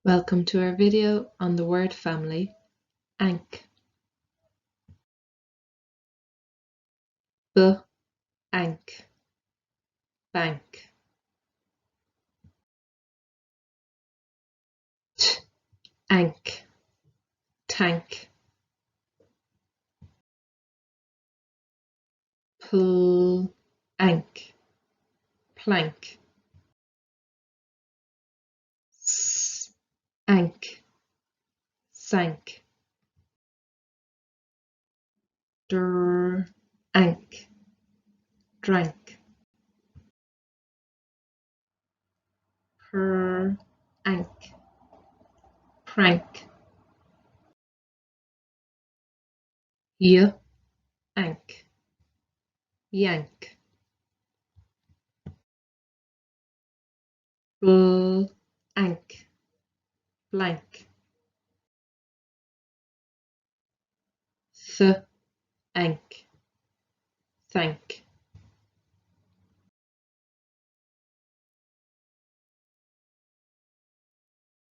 Welcome to our video on the word family, anc. B anc, bank. T anc, tank. Pl anc, plank. S anc, sank. Dr anc, drank. Pr anc, prank. Y anc, yank. Bl anc, blank. Th anc, thank.